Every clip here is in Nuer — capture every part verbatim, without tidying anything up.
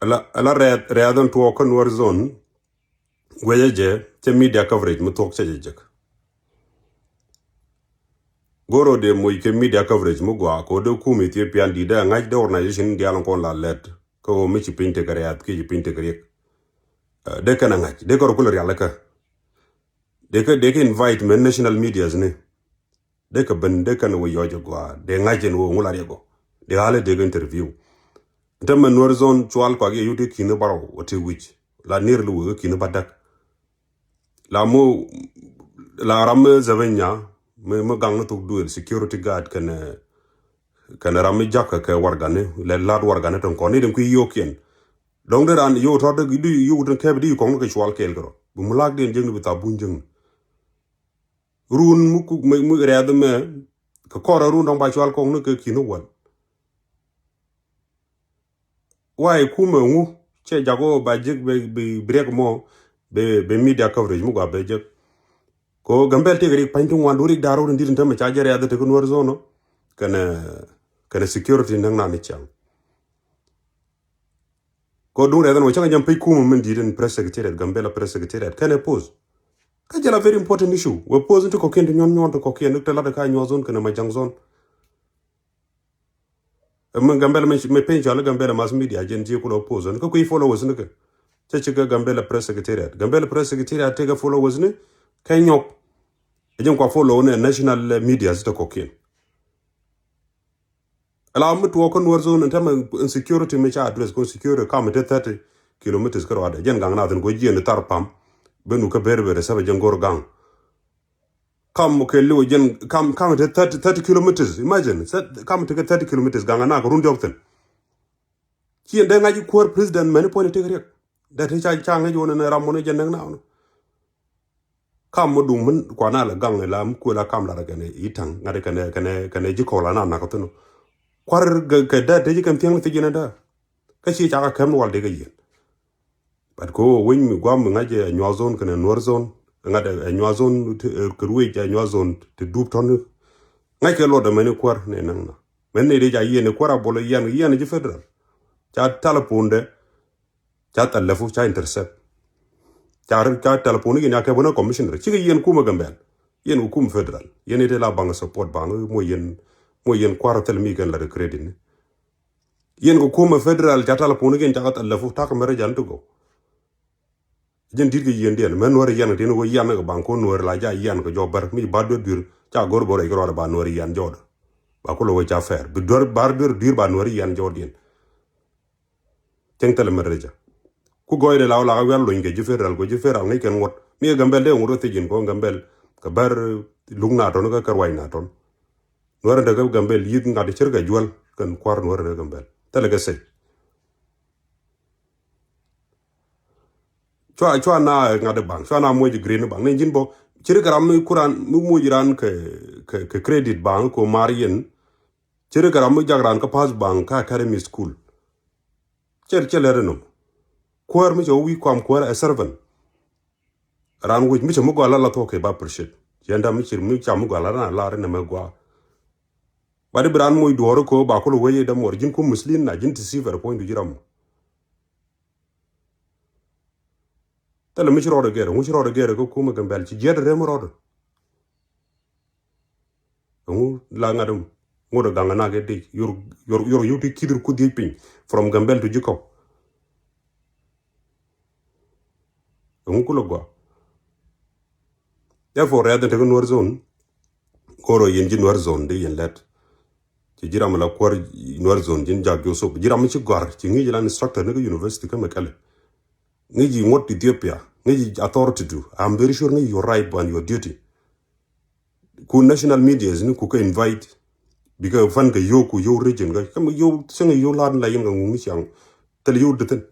Ala, ala rɛth, rɛth in tuɔɔk kä Nuer zone. Guecä jɛ, cɛ media coverage mi thuɔk cɛ jɛ jek. Goro de moc kɛ media coverage mi gua, ko de kum Ethiopia di de ŋa̱c de organization dial kɔn la lɛt. Ko mi ci piny tek riath, ki ci piny tek riek. Eh, de kɛn a ŋa̱c, de kɔr kulɛ rial kä. De kɛ, de kɛ invite mɛ national medias ni. De kɛ ben, de kɛn wä yɔc gua, de ŋa̱c ɛn wä ŋu la riek gɔ. De ɣalɛ de kɛ interview. Ntä mɛ Nuer zone cual kua gi yut ikin barɔ wä ti wic. La nir lu wä ikin ba dak. La mu, la ram mi zɛbɛ nya, mi, mi gaŋ ni thuk duel, security guard kɛnɛ, kɛnɛ ram mi jak kɛ wargani, lɛ lat wargani tin kɔn, ni den kui yokiɛn. Dɔŋ de ran yow tɔt de, di yow tin kɛp di kɔŋ ni kɛ cual kɛɛl kɛ rɔ. Bi mu lak den jek ni bi tha bun jek ni. Run mu ku, mu, mu rɛth mɛ, kɛ kɔr run dɔŋ ba cual kɔŋ ni kɛ kin wal. Why kumɛ ŋu cɛ jak wä ba jek bɛ, bɛ, bɛ riɛk mɔ, bɛ, bɛ media coverage mu gua bɛ jek. Ko Gambel tëëkɛ rik pany ti ŋuan du rik da̱r rot in dit in tämɛ ca jɛ rɛth tek Nuer zone. Kɛnɛ, kɛnɛ security näk nan ni ciaŋ. Ko duŋ rɛth in wä cäŋ jɛm pec kumɛ min dit in press secretariat, Gambela press secretariat, kɛnɛ post. Kä jɛ la very important issue. Wɛ post in ti kɔkiɛn ti nyuɔn nyuɔn ti kɔkiɛn, ti lat ka Nyuɔth zone kɛnɛ Majaŋ zone. Mɛ Gambela mɛ, mɛ peny cɔal Gambela mass media jɛn jiɛ kulɔ post ni kä kui̱ followers ni kɛ. Cɛ ci kɛ Gambela press secretariat. Gambela press secretariat tekɛ followers ni kɛ nyɔk. Ɛ jɛn kua follow ni national, eh, media ti kɔkiɛn. Ala mi tuɔɔk kä Nuer zone in tämɛ insecurity mi ca address kɛ insecurity kam te thirty kilometers kä ruadɛ. Jɛn gaŋ nathin kɔ jiɛn thar pam. Benu kä ber ber sɛbɛ jɛn gor gaŋ. Kam kɛ liw jɛn kam, kam te thirty, thirty kilometers. Imagine, thirty, kam te kɛ thirty kilometers gaŋ anak run diɔk thin. Ci ɛn dee ŋa̱c kuäär president mɛni puɔ̱ni tek riɛk. Dee te ca, ca ŋäc wun ɛn ram mɔni jɛn näk na wun. Kam mɔ duŋ min kuan a la gaŋ la mi kuël a kam la rɛ kɛnɛ i̱ taŋ ŋa̱t kɛnɛ, kɛnɛ, kɛnɛ ji̱ kɔl a na nak thin. Kua̱r kɛ, kɛ dee te ji̱ kɛn thiäŋ thiec jɛn dee. Kä ci ca kɛ kɛm wal dee kɛ yiɛn. But ko weny mi guam mi ŋa̱c ɛ Nyuɔth zone kɛnɛ Nuer zone. Ŋa̱t ɛ Nyuɔth zone ti, eh, kɛ ruec ɛ Nyuɔth zone ti dup tɔn. Ŋa̱c kɛ luɔt ɛmɛni kuäär ni naŋ na. Mɛn ni di ca yiɛn kuäär a bol yiɛn, yiɛn ji̱ federal. Ca telephone dɛ. Ca thalafu, ca intercept. Ca, ca telephone yiɛn ya kɛ buna commissioner. Cikɛ yiɛn kumɛ Gambel. Yiɛn ku kumɛ federal. Yiɛn ite la baŋ support baŋ. Mo yiɛn, mo yiɛn kuäär thil mi kɛn la de credit ni. Yɛn kɛ kumɛ federal ca telephone kɛn ca kɛ thalafu tak mɛrɛ jan ti gɔw. Jɛn dit kɛ yɛn diɛn mɛ Nuɛr yɛn kɛ tin wä yɛn kɛ baŋ ko Nuɛr la ja yɛn kɛ jɔ bär mi ba duer duer ca go̱r bä rɛy kɛ ruar ba Nuɛr yɛn jɔdä. Ba kulɛ wä ca fɛr bi duer bar duer duer ba Nuɛr yɛn jɔdiɛn. Cɛŋ thilɛ mɛrɛ ja ku gɔɔydɛ la wä la kɛ wial lony kɛ ji̱ federal kɛ ji̱ federal ŋäc kɛn ŋuɔ̱t mi kɛ Gambɛl dee ŋuɔ̱t wä thiec in kɔ Gambɛl kɛ bär luk na tɔn kɛ kɛ ruac na tɔn. Nuɛr in tekɛ Gambɛl yi̱th ŋa̱t cir kɛ juäl kɛn kua̱r Nuɛr in tekɛ Gambɛl thilɛ kɛ sec. Cua, cua na ŋa̱t baŋ, cua na moc green baŋ ni ji̱n bä. Cir kɛ ram mi kuran mi moc ran kɛ, kɛ, kɛ credit baŋ ko mar yɛn. Cir kɛ ram mi jak ran kä pass baŋ kä academy school. Cir cɛ lɛr inɔ. Kuäär mi cɛ wä wi̱i̱ kuam kuäär ɛ servant. Ran wec mi cɛ mi gɔal la la thok kɛ ba appreciate. Yɛn da mi cir mi ca mi gɔal la ran lar inɛ mɛ gɔaa. Ba di bi ran moc duɔɔri ko ba kul wec ɛ dämuɔr ji̱n kum muslin na ji̱n ti sifɛr puɔ̱ny du ji̱ ram. Thilɛ mi ci rɔɔdɛ gɛr, ŋu ci rɔɔdɛ gɛr kä kumɛ Gambɛl ci jiɛt rɛm rɔɔdɛ. Ŋu la ŋa̱t ɛm ŋot ɛ gaŋ ɛ nak ɛ dec yor, yor, yor yut ti kith ru ku dhiec piny from Gambɛl to Jikɔw. Ŋu kulɛ gɔaa. Therefore rɛth in tekɛ Nuɛr zone. Koro yɛn ji̱ Nuɛr zone di yɛn lɛt. Ci ji̱ ram la kuäär Nuɛr zone ji̱n jak Joseph. Ji̱ ram ci gɔ̱a̱r ci ŋi̱i̱c la instructor ni kä university kä Mekelle. Ŋi̱i̱c ŋuɔ̱t Ethiopia. Ŋi̱i̱c authority du. I'm very sure ŋi̱i̱c your right and your duty. Ku national medias ni ku kɛ invite. Bikɛ fan kɛ yo̱o̱ ku yo̱o̱ region kɛ. Kɛ mi yo̱o̱ sɛŋ yo̱o̱ la̱t la yɛn kɛ ŋuŋ ni ciaŋ. Thil yo̱o̱ di thin.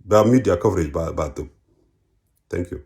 Ba media coverage ba, ba thuk. Thank you.